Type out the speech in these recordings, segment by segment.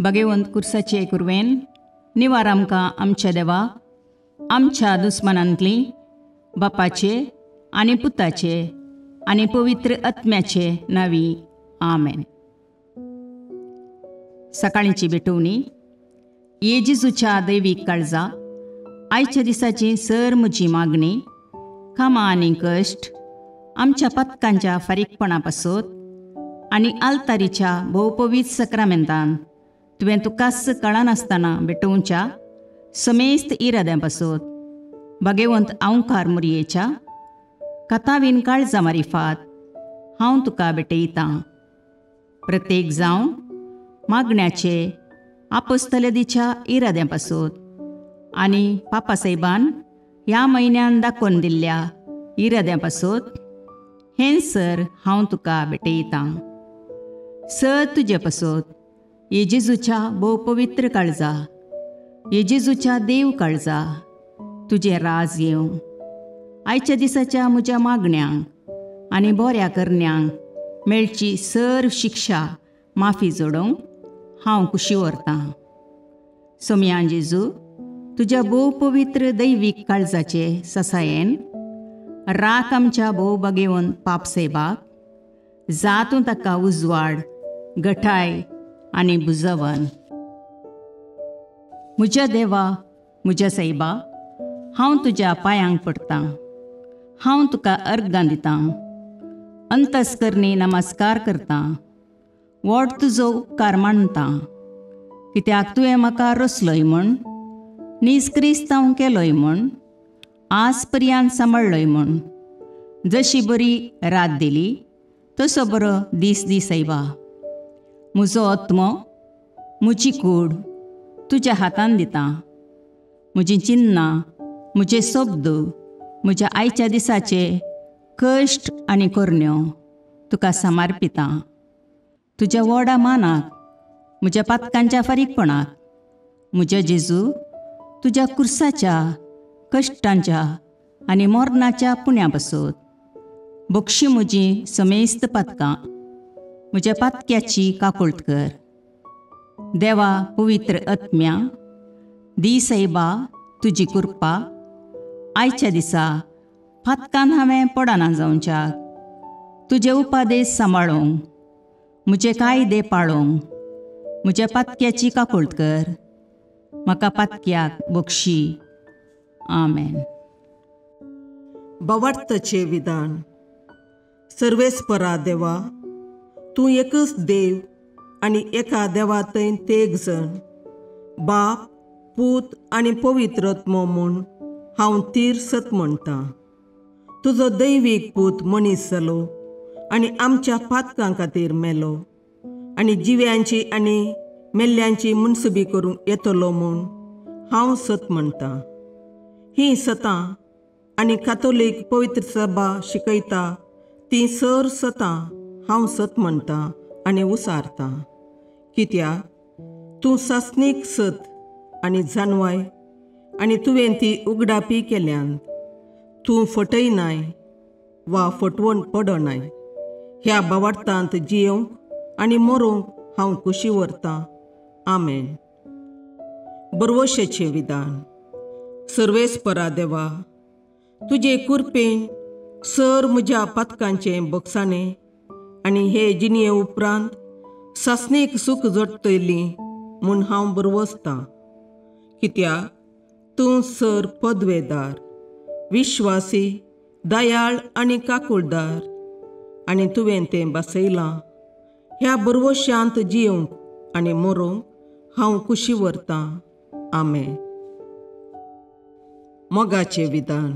भगेवंत कुर्साचे कुरवेन निवार आमकां आमच्या देवा आमच्या दुस्मनांतली बापाचे आनी पुताचे आनी पवित्र आत्म्याचे नांवी आमेन. सकाळींची भेटवणी. ये जेजूच्या दैवीक काळजा, आयच्या दिसाची सर म्हजी मागणी, कामां आनी कश्ट आमच्या पथकांच्या फारीकपणा पासत आनी आल्तारीच्या भोवपवीत सक्रामेंतान तुवें तुकाच कळनासतना भेटोवच्या समेस्त इराद्यां पासत भगेवंत आंवकार मुरयेच्या कथावीन काळजा मारिफात हांव तुका भेटयतां. प्रत्येक जावं मागण्याचे आपोस्तलदीच्या इराद्यां पासत आनी पापासाहेबान ह्या म्हयन्यान दाखोवन दिल्ल्या इराद्यां पासत हें सर हांव तुका भेटयतां. सर तुजे पासत ये जेजूच्या भोव पवित्र काळजा, ये जेजूच्या देव काळजा, तुजें राज येवं. आयच्या दिसाच्या म्हज्या मागण्यांक आनी बऱ्या करण्यांक मेळची सर शिक्षा माफी जोडोवंक हांव कुशी व्हरतां. सोमया जेजू, तुज्या भोव पवित्र दैवीक काळजाचे ससायेन राख आमच्या भोव बागेवन पापसेबाक, जातूं ताका उजवाड, गठाय आनी बुजवन. म्हज्या देवा, म्हज्या सायबा, हांव तुज्या पांयांक पडटां, हांव तुका अर्गां दितां, अंतस्करणी नमस्कार करतां, व्हड तुजो उपकार मानतां, कित्याक तुवें म्हाका रचलोय म्हूण, नीज क्रिस्तांव केलोय म्हूण, आज पर्यंत सांबाळ्ळोय म्हूण. जशी बरी रात दिली तसो बरो दीस दी सायबा. म्हजो आत्मो, म्हजी कूड तुज्या हातान दितां. म्हजीं चिन्नां, म्हजे शब्द, म्हज्या आयच्या दिसाचे कश्ट आनी करण्यो तुका समर्पितां. तुज्या व्हडा मानाक, म्हज्या पातकांच्या फारीकपणाक, म्हज्या जेजू तुज्या कुर्साच्या कश्टांच्या आनी मरणाच्या पुण्या पासत बक्षी म्हजी समेस्त पातकां, म्हज्या पातक्याची काकुळट कर. देवा पवित्र आत्म्या, दी सायबा तुजी कृपा आयच्या दिसा पातकान हांवें पडना जावच्याक, तुजे उपादेश सांबाळूंक, म्हजे कायदे पाळूंक म्हज्या पातक्याची काकुळट कर. म्हाका पातक्याक बक्षी. आमेन. भावार्थाचें विधान. सर्वेस्परा देवा, तूं एकच देव आनी एका देवा थंय तेग जण, बाप, पूत आनी पवित्र आत्मो म्हूण हांव तीर सत म्हणटां. तुजो दैवीक पूत मनीस जालो आनी आमच्या पातकां खातीर मेलो आनी जिव्यांची आनी मेल्ल्यांची मुनसुबी करूंक येतलो म्हूण हांव सत म्हणटां. हीं सतां आनी कातोलीक पवित्र सभा शिकयता तीं सर सतां हांव सत म्हणटां आनी उसारतां. कित्याक तूं सासणीक सत आनी जानवाय आनी तुवें ती उगडापी केल्यान. तूं फटयनाय वा फटवण पडनाय. ह्या भावार्थांत जियोवंक आनी मरोंक हांव कुशी व्हरतां. आमेन. बरवशेचें विधान. सर्वेस्परा देवा, तुजे कुरपेन सर म्हज्या पातकांचें बक्षाणें आनी हे जिणये उपरांत सासणीक सूख जोडटली म्हूण हांव बरवसतां. कित्याक तूं सर पदवेदार, विश्वासी, दयाळ आनी काकुळदार आनी तुवें तें बसयलां. ह्या बरवशांत जियोवंक आनी मरोंक हांव कुशी व्हरतां. आमेन. मोगाचें विधान.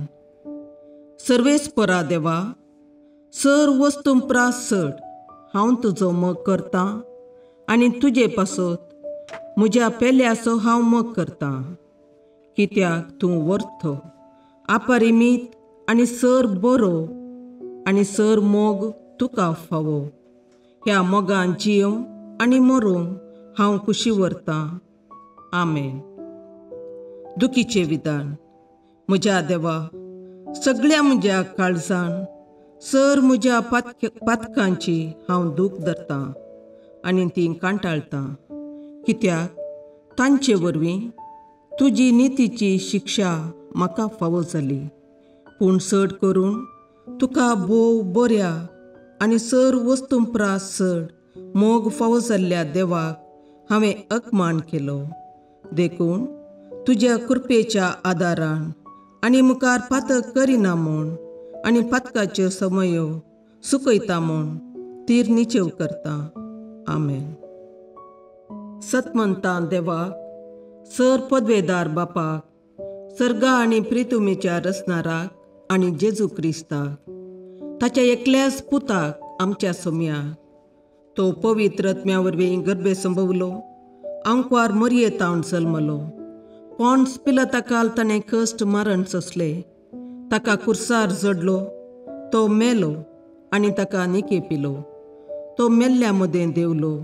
सर्वेस्परा देवा, सर वस्तूं प्रास चड हांव तुजो मोग करतां आनी तुजे पासत म्हज्या पेल्याचो हांव मोग करतां. कित्याक तूं वर्थ, अपरिमीत आनी सर बरो आनी सर मोग तुका फावो. ह्या मोगान जियोवंक आनी मरोंक हांव कुशी व्हरतां. आमेन. दुखीचें विधान. म्हज्या देवा, सगळ्या म्हज्या काळजान सर म्हज्या पातकांची हांव दूख धरतां आनी ती कांटाळटां. कित्याक तांचे वरवीं तुजी नितीची शिक्षा म्हाका फावो जाली. पूण चड करून तुका भोव बऱ्या आनी सर वस्तूं प्रास चड मोग फावो जाल्ल्या देवाक हांवें अपमान केलो. देखून तुज्या कृपेच्या आदारान आनी मुखार पातक करिना म्हूण आनी पातकाच्यो समयो सुकयता म्हूण तीर निचेव करता. आमेन. सतमंता देवाक, सर पदवेदार बापाक, सर्गा आनी प्रितुमेच्या रचणाराक आनी जेजू क्रिस्ताक, ताच्या एकल्याच पुताक आमच्या सोम्याक, तो पवित्र आत्म्या वरवीं गर्भे संभवलो, आंकवार मरये तावन जल्मलो, पॉन्स पिलाता ताणें कश्ट मारण सोंसले, ताका कुर्सार जडलो, तो मेलो आनी ताका निके पिलो, तो मेल्ल्या मदें देवलो,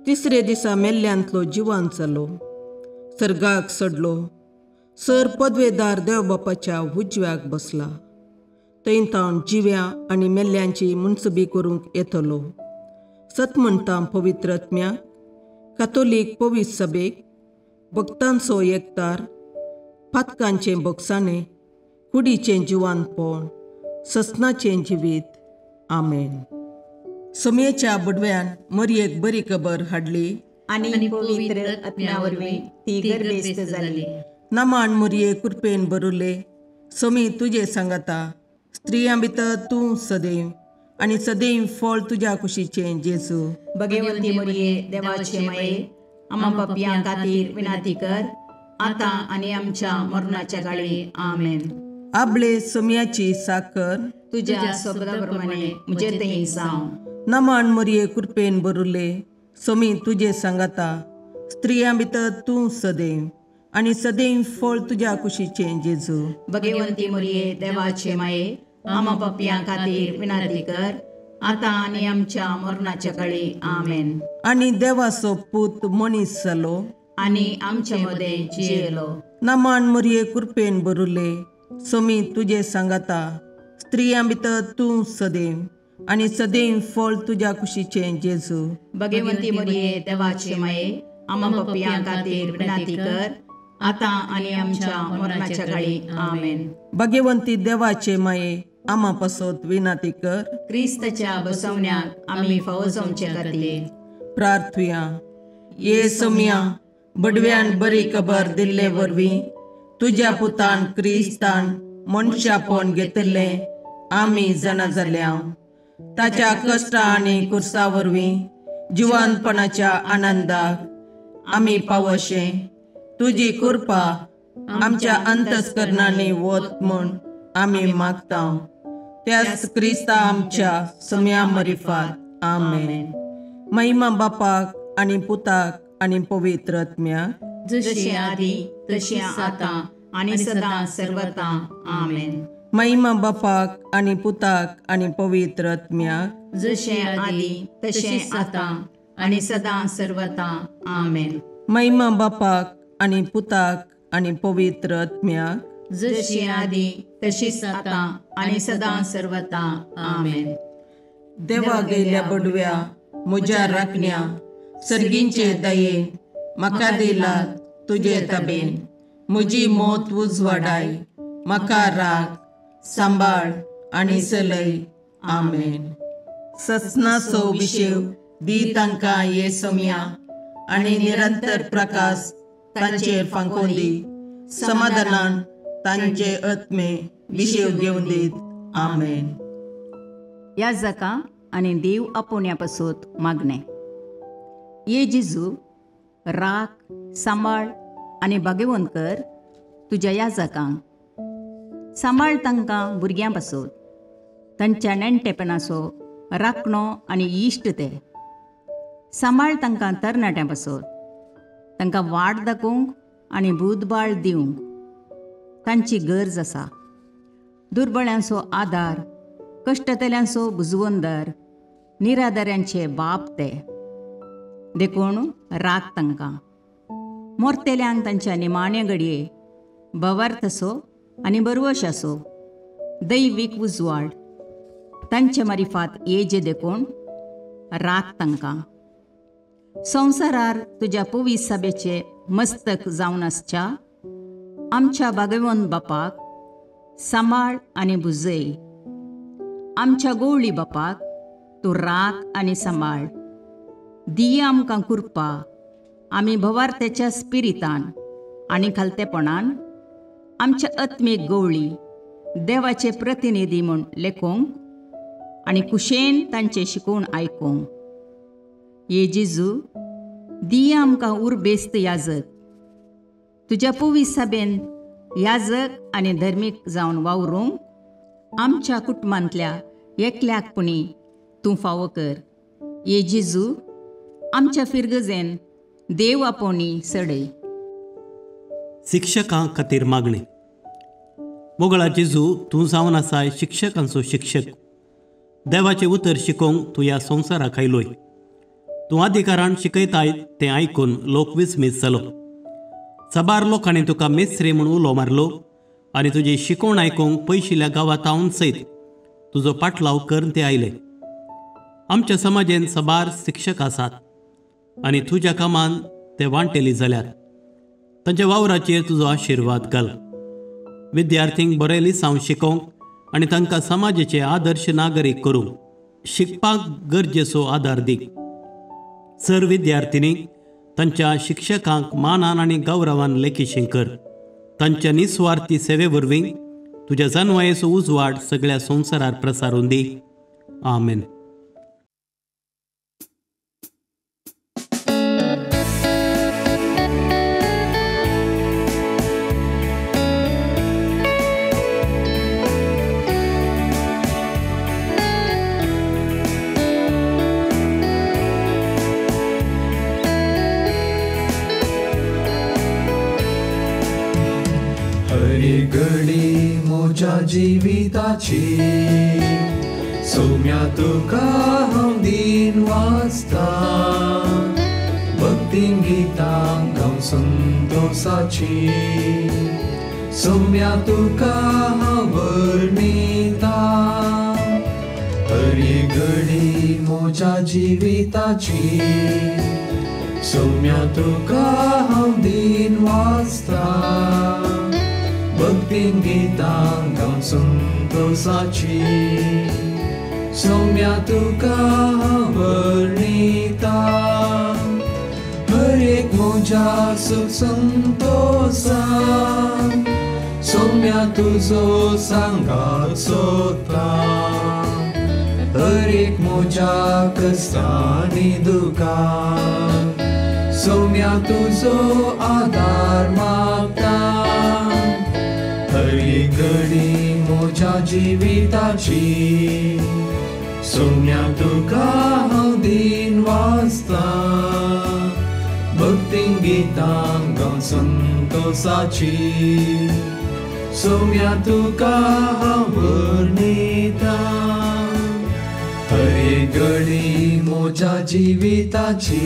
तिसरे दिसा मेल्ल्यांतलो जिवान जालो, सर्गाक सडलो, सर पदवेदार देवबापाच्या उजव्याक बसला, थंय तावन जिव्या आनी मेल्ल्यांची मुनसबी करूंक येतलो. सत म्हणटा पवित्र आत्म्याक, कातोलीक पवित्र सभेक, भक्तांचो एकतार, पातकांचें भोगसाणें, कुडीचें जिवानपण, ससनाचें जिवीत. आमेन. सोमयेच्या बुडव्यान मरयेक बरी खबर हाडली आनी पवित्र आत्म्या वरवीं ती गर्भेस्त जाली. नमान मरये कृपेन भरुले, सोमी तुजे सांगाता, स्त्रियां भितर तूं सदैव आनी सदैव फळ तुज्या कुशीचें जेजू. भगवंती मरये देवाचे माये, आमा पापयां खातीर विनंती कर, आतां आनी आमच्या मरणाच्या काळी. आमेन. आबले सोमयाची साकर तुज्या शब्दा प्रमाणे म्हजे थंय जावं. नमान मरये कृपेन भरुले, सोमी तुजे सांगाता, स्त्रियां भितर तूं सदैव आनी सदैव फळ तुज्या कुशीचें जेजू. भगवंती मरये देवाचे माये, आमा पापयां खातीर विनंती कर, आतां आनी आमच्या मरणाच्या काळी. आमेन. आनी देवाचो पूत मनीस जालो आनी आमच्या मदें जियेलो. नमान मरये कृपेन भरुले, सोमी तुजे सांगाता, स्त्रियां भितर तूं सदैव आनी सदैव फळ तुज्या कुशीचें जेजू. भगवंती मरये देवाचे माये, आमा पापयां खातीर विनंती कर, आतां आनी आमच्या मरणाच्या काळी. आमेन. भगवंती देवाचे माये, आमा पासत विनंती कर, क्रिस्ताच्या बसवण्याक आमी फावो जावचे खातीर. प्रार्थुया. ये सोमया, बडव्यान बरी खबर दिल्ले वरवीं तुज्या पुतान क्रिस्तान मनशापण घेतिल्लें आमी जाणा जाल्या. ताच्या कश्टा आनी कुर्सा वरवीं जिवानपणाच्या आनंदाक आमी पावशें तुजी कृपा आमच्या अंतस्करणांनी वत म्हूण आमी मागता. त्याच क्रिस्ता आमच्या सम्या मरिफात. आमेन. महिमा बापाक आनी पुताक आनी पवित्र आत्म्याक, जशी आदी तशी आतां आनी सदां सर्वता. आमेन. महिमा बापाक आनी पुताक आनी पवित्र आत्म्याक, जशें आदी तशें आतां आनी सदां सर्वता. आमेन. महिमा बापाक आनी पुताक आनी पवित्र आत्म्याक, जशी आदी तशीच आतां आनी सदां सर्वता. आमेन. देवा गेल्या बडव्या म्हज्या राखण्या, सर्गींचे दयेन म्हाका दिला तुजे तबेन, म्हजी मौत उजवाडाय, म्हाका राख सांबाळ आनी चलय. आमेन. ससनाचो विशेव दी तांकां ये सोम्या आनी निरंतर प्रकाश तांचेर फांकोवन दी, समाधानान तांचे आत्मे विशेव घेवन दीत. आमेन. ह्या जाका आनी देव आपोवण्या पासत मागणें. ये जेजू, राख सांबाळ आनी भाग्यवंत कर तुज्या ह्या जाकांक. सांबाळ तांकां भुरग्यां पासत, तांच्या नेणटेपणाचो राखणो आनी इश्ट ते. सांबाळ तांकां तरणाट्यां पासत, तांकां वाट दाखोवंक आनी बुदबाळ दिवंक तांची गरज आसा. दुर्बळ्यांचो आदार, कश्टतल्यांचो बुजवंदर, निराधाऱ्यांचे बाप ते. देखून राख तांकां. मोरतेल्यांक तांच्या निमाण्या घडये भवार्थ असो आनी बरवश असो दैवीक उजवाड तांचे मारिफात येजे. देखून राख तांकां. संवसारार तुज्या पवित्र सभेचे मस्तक जावन आसच्या आमच्या भागवंत बापाक सांबाळ आनी भुजय. आमच्या गोवळी बापाक तूं राख आनी सांबाळ. दी आमकां कृपा आमी भवार्थ्याच्या स्पिरितान आनी खालतेपणान आमच्या आत्मीक गोवळी देवाचे प्रतिनिधी म्हूण लेखूंक आनी कुशेन तांचें शिकोवन आयकूंक. ये जेजू, दी आमकां उर्बेस्त याजक, तुज्या पवित्र सभेन याजक आनी धर्मीक जावन वावरूंक आमच्या कुटुंबांतल्या एकल्याक पुणी तूं फावो कर. ये जेजू, आमच्या फिरगजेन देव आपोवणी सडय. शिक्षकां खातीर मागणी. मोगळा जेजू, तूं जावन आसाय शिक्षकांचो शिक्षक. देवाचें उतर शिकोवंक तूं ह्या संवसाराक आयलोय. तूं अधिकारान शिकयताय तें आयकून लोक विस्मीत जालो. साबार लोकांनी तुका मेस्त्री म्हूण उलो मारलो आनी तुजी शिकोवण आयकूंक पयशिल्ल्या गांवांत हांव सयत तुजो पाटलाव करून ते आयले. आमच्या समाजेन साबार शिक्षक आसात आनी तुज्या कामान ते वांटेली जाल्यार तांच्या वावराचेर तुजो आशिर्वाद घाल. विद्यार्थींक बरें लिसांव शिकोवंक आनी तांकां समाजाचे आदर्श नागरीक करूंक शिकपाक गरजेचो आदार दी. सर विद्यार्थिनी तांच्या शिक्षकांक मानान आनी गौरवान लेखीशी कर. तांच्या निस्वार्थी सेवे वरवीं तुज्या जानवायेचो उजवाड सगळ्या संवसारार प्रसारून दी. आमेन. घडी म्हज्या जिविताची सोम्या तुका हांव दीन वाचता, भक्तीन गितांक हांव संतोसाची सोम्या तुका हांव वर्णिता. हरी घडी म्हज्या जिविताची सोम्या तुका हांव दीन वाचता, भक्तीन गितांक हांव संतोसाची सोम्या तुका हांव वर्णिता. हर एक म्हज्या सुख संतोसान सोम्या तुजो सांगात सोदता, हर एक म्हज्या कश्टांनी दुखान सोम्या तुजो आदार मागता. हरी घडी म्हज्या जिविताची सोम्या तुका हांव दीन वाचता, भक्तीन गितांक हांव संतोसाची सोम्या तुका हांव वर्णिता. हरी घडी म्हज्या जिविताची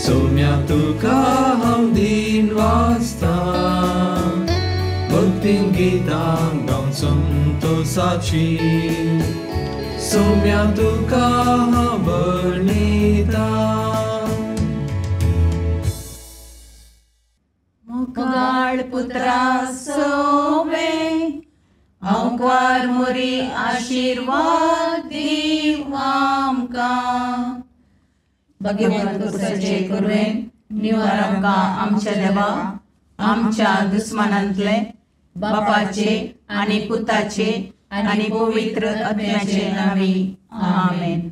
सोम्या तुका हांव दीन वाचता, भक्तीन गितांक हांव संतोसाची सोम्या तुका हांव वर्णिता. मोगाळ पुत्रा सोवे हांवकार मोरी आशिर्वाद दीव आमकां. भगवंत कुसाचे कुरवेन निवार आमकां आमच्या देवा आमच्या दुस्मानांतले बापाचे आनी पुताचे आनी पवित्र आत्म्याचे नांवी. आमेन.